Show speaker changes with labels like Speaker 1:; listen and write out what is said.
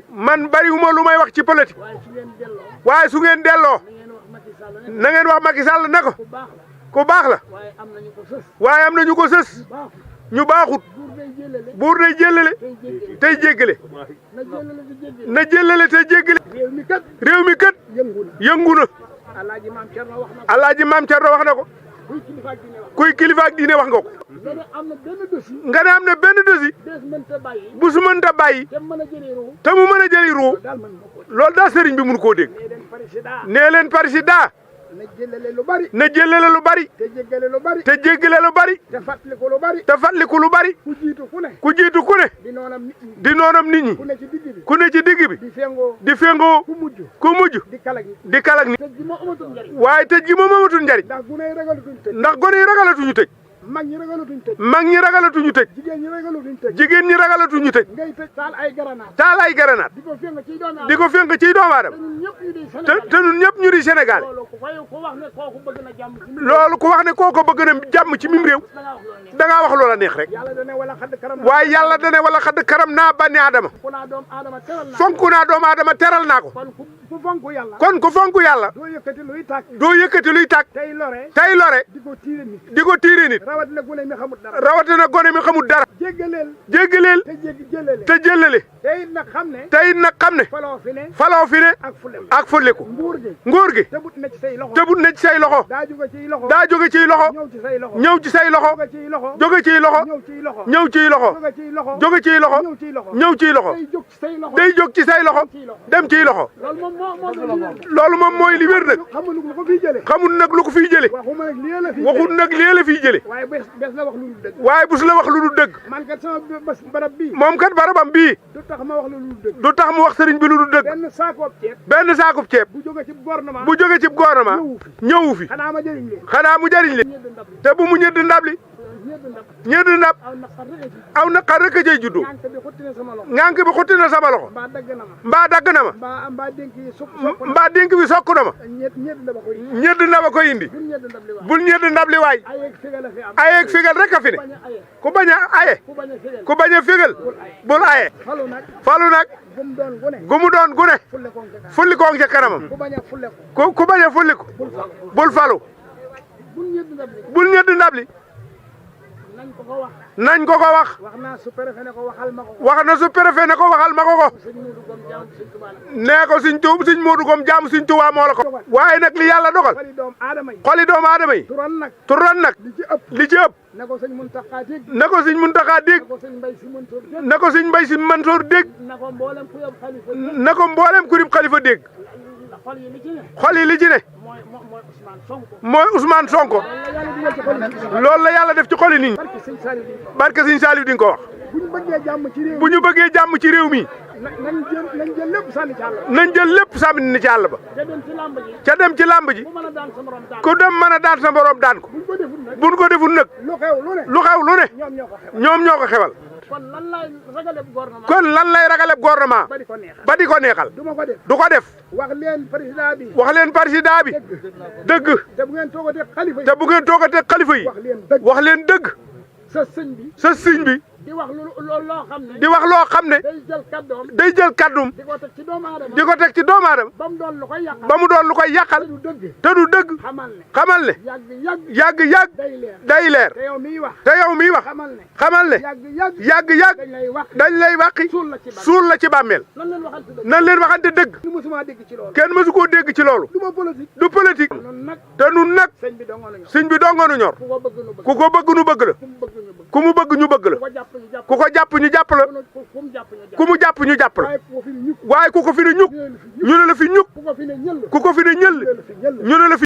Speaker 1: man bariwuma lu may wax ci politique waaye su ngeen delloo na ngeen wax Macky Sall ne ko ku baax la waaye am na ñu ko sës ñu baaxut buur day jëllale tey jéggale na jëllale tey jéggale réew mi kat yëngu na Alaaji Maam Cerno wax na ko kuy kilifa ak diine wax nga ko nga ne am na benn dossier bu su mënta bàyyi te mu mën a jëli ruu loolu daal sëriñ bi mun koo dégg nee leen président
Speaker 2: na jëlale lu bari
Speaker 1: na jëlale lu bari
Speaker 2: te jéggale lu bari
Speaker 1: te jéggale lu bari
Speaker 2: te fàttaliku lu bari
Speaker 1: te fàttaliku lu bari
Speaker 2: ku jiitu ku ne
Speaker 1: ku jiitu ku ne
Speaker 2: di noonam nit ñi
Speaker 1: di noonam nit ñi
Speaker 2: ku ne ci digg bi
Speaker 1: ku ne ci digg bi
Speaker 2: di fengoo
Speaker 1: di fengoo ku mujj
Speaker 2: di kalak yi
Speaker 1: di kalak ni
Speaker 2: te ji moo amatul njariñ
Speaker 1: waaye tëj gi moom amatul njariñ
Speaker 2: ndax gune yi ragalatuñ tëj
Speaker 1: ndax gone yi ragalatuñu tëj
Speaker 2: mag ñi ragalatuñ tëj
Speaker 1: mag ñi ragalatuñu tëj
Speaker 2: jigéen ñi ragalatuñ tëj
Speaker 1: jigéen ñi ragalatuñu tëj
Speaker 2: ngay tëj taal ay garanaat
Speaker 1: taal ay garanaat
Speaker 2: di ko feng ciy doomu
Speaker 1: di ko fenk ciy doomu aadama te ñun ñëpp ñu di Sénégal
Speaker 2: loolu ku wax ne kooku bëgg na jàmm ci
Speaker 1: loolu ku wax ne kooko bëgg na jàmm ci mim réew da ngaa wax loola neex rek
Speaker 2: yàlla dane wala xadd karam
Speaker 1: waaye yàlla dane wala xadd karam naa bani aadama
Speaker 2: ku naa doomu aadama teral naa
Speaker 1: fonk naa doomu aadama teral naa ko
Speaker 2: kon ku fonk yàlla
Speaker 1: kon ku fonk yàlla
Speaker 2: doo yëkkati luy tàkk
Speaker 1: doo yëkkati luy tàkk
Speaker 2: tey lore
Speaker 1: tey lore
Speaker 2: di ko tiire nit
Speaker 1: di ko tiire nit
Speaker 2: rawatina gune mi xamul dara
Speaker 1: rawatina gone mi xamul dara
Speaker 2: jéggaleel
Speaker 1: jéggaleel
Speaker 2: te jéggi jëlale
Speaker 1: te jëllale
Speaker 2: tey nag xam ne
Speaker 1: tey nag xam ne
Speaker 2: faloo fi ne
Speaker 1: faloo fi ne
Speaker 2: ak fulem
Speaker 1: ak fulliku
Speaker 2: nguur gi
Speaker 1: nguur gi
Speaker 2: tëbut na ci say loxo
Speaker 1: tëbut na ci say loxo
Speaker 2: daa jóge ciy loxo
Speaker 1: daa jóge ciy loxo
Speaker 2: ñëw ci say loxo
Speaker 1: ñëw ci say loxo
Speaker 2: jóge ciy loxo
Speaker 1: jóge ciy loxo
Speaker 2: ñëw ciy loxo
Speaker 1: ñëw ciy loxo
Speaker 2: jóge ciy loxo
Speaker 1: jóge ciy loxo
Speaker 2: ñëw ciy loxo
Speaker 1: ñëw ciy loxo
Speaker 2: day jóg ci say loxo
Speaker 1: day jóg ci say loxo dem ciy loxo
Speaker 2: loolu moom moo
Speaker 1: loolu moom mooy li wér nag
Speaker 2: xamul lu ko fiy jële
Speaker 1: xamul nag lu ko fiy jële
Speaker 2: waxuma nag lii la fi
Speaker 1: waxul nag lii la fiy jële
Speaker 2: waaye bés la wax lu dul dëgg
Speaker 1: waaye bu su la wax lu dul dëgg
Speaker 2: man kat sama barab bii
Speaker 1: moom kat barabam bii
Speaker 2: du tax ma wax lu dul dëgg
Speaker 1: du tax mu wax sëriñ bi lu dul dëgg
Speaker 2: benn saakoob ceeb
Speaker 1: benn saakub ceeb
Speaker 2: bu jóge ci gouvernement
Speaker 1: bu jóge ci gouvernement ñëwu fi
Speaker 2: xanaa ma jëriñ leen
Speaker 1: xanaa mu jariñ leen te bu mu ñëdd ndab li ñëdd ndab aw naqar rek a cay juddu
Speaker 2: ñànk bi xotti na sama loxo
Speaker 1: ngànk bi xotti na sama loxo
Speaker 2: mbaa dagg na ma
Speaker 1: mbaa dagg na ma
Speaker 2: mbaa dénk yi sokk
Speaker 1: mbaa dénk bi sokk na ma
Speaker 2: ñett ndaba koy
Speaker 1: ñëdd ndab a koy indi
Speaker 2: bul ñett ndab li wax
Speaker 1: bul ñëdd ndab li waay
Speaker 2: ayeeg fégal a fi am
Speaker 1: ayeeg fégal rek a fi ne
Speaker 2: bañ a aye
Speaker 1: ku bañ a aye
Speaker 2: ku bañ a fégal
Speaker 1: ku bañ a fégal bul aye
Speaker 2: falu nag
Speaker 1: falu nag
Speaker 2: gum doon gune
Speaker 1: gu mu doon gune
Speaker 2: fulle koon ka
Speaker 1: fulli koong ca kanamam
Speaker 2: ku bañ a fulle ko
Speaker 1: ku bañ a fulli ko
Speaker 2: bul falu
Speaker 1: bul falu
Speaker 2: bul ñett ndab li
Speaker 1: bul ñëdd ndab li
Speaker 2: nañ ko ko wax
Speaker 1: nañ ko ko wax
Speaker 2: wax naa su préfet ne ko waxal ma ko
Speaker 1: wax na su préfet ne ko waxal ma ko ko
Speaker 2: sëñ Modou Gom jaam sëñ Tuubaa la
Speaker 1: nee ko Sëñ Moodu Gom jaam Sëñ Tuubaa moo la ko waaye nag li yàlla dogal
Speaker 2: fari doom aadama yi
Speaker 1: xoli doomu aadama yi
Speaker 2: turan nag
Speaker 1: turan nag
Speaker 2: li ci ëpp
Speaker 1: li ci ëpp
Speaker 2: ne ko sëñ Muntaxa dégg
Speaker 1: na ko Sëñ Muntaxa dégg
Speaker 2: ne ko sëñ Mbay Si Mansour dégg
Speaker 1: na ko Sëñ Mbay Si Mansour dégg
Speaker 2: na ko mboolem ku yab xalifa dégg
Speaker 1: na ko mboolem kurib xalifa dégg
Speaker 2: xol yi li ci ne
Speaker 1: xol yi li ci ne
Speaker 2: mooy Ousmane Sonko
Speaker 1: mooy Ousmane Sonko
Speaker 2: la yàlla dugal ci xol yi
Speaker 1: loolu la yàlla def ci xoli nit ñi
Speaker 2: barke sëñ Saliou di
Speaker 1: barke Sëñ Saliou di nga ko wax
Speaker 2: bu ñu bëggee jàmm ci réew
Speaker 1: bu ñu bëggee jàmm ci réew mi
Speaker 2: nañ jël lépp sànni ci àll ba
Speaker 1: nañ jël lépp sànni ni ci àll ba
Speaker 2: te dem ci làmb ji
Speaker 1: ca dem ci làmb ji
Speaker 2: ku mën a daan sa morom daan
Speaker 1: ku dem mën a daan sa borom daan ko
Speaker 2: buñ ko deful nag
Speaker 1: buñ ko deful nag
Speaker 2: lu xew lu ne
Speaker 1: lu xew lu ne
Speaker 2: ñoom ñoo ko xew
Speaker 1: ñoom ñoo ko xewal
Speaker 2: kon lan lay ragale gouvernement
Speaker 1: kon lan lay ragaleb gouvernement
Speaker 2: ba di ko neexal
Speaker 1: ba di ko neexal
Speaker 2: du ma ko def
Speaker 1: du ko def
Speaker 2: wax leen président bi
Speaker 1: wax leen président bi dëgg
Speaker 2: te bu ngeen toogatee xalifa yi
Speaker 1: te bu ngeen toogatee xalifa yi
Speaker 2: wax leen dëgg
Speaker 1: wax leen dëgg
Speaker 2: sa sëñ bi
Speaker 1: sa sëñ bi
Speaker 2: di wax loolu loo xam ne
Speaker 1: di wax loo xam ne
Speaker 2: day jël kàddoom
Speaker 1: day jël kàddum
Speaker 2: di ko teg ci doomu aadama
Speaker 1: di ko teg ci doomu aadama
Speaker 2: ba mu doon lu koy yàqal
Speaker 1: ba mu doon lu koy yàqal
Speaker 2: du dëgg
Speaker 1: te du dëgg
Speaker 2: xamal ne
Speaker 1: xamal ne
Speaker 2: yàgg
Speaker 1: day leer
Speaker 2: day leer
Speaker 1: te yow miy wax
Speaker 2: te yow miy wax
Speaker 1: xamal ne yàgg
Speaker 2: dañ lay wax
Speaker 1: dañ lay wàqi suul la ci bàmmeel nan leen waxante dëgg
Speaker 2: ñu musuma dégg ci loolu
Speaker 1: kenn mësu koo dégg ci loolu
Speaker 2: du ma politique
Speaker 1: du politique
Speaker 2: noonu nag
Speaker 1: te nun nag
Speaker 2: sëñ bi dongoonu ñor
Speaker 1: sëñ bi dongoonu ñor
Speaker 2: ku ko bëgg nu bëgg
Speaker 1: ku ko bëgg nu bëgg la ku mu bëgg ñu bëgg la ku ko jàpp ñu jàpp la ku mu jàpp ñu jàpp la waaye ku ko fi ne ñuk ñu ne la fi ñuk
Speaker 2: ku ko fi ne ñëll
Speaker 1: ku ko fi ne ñëll ñu ne la fi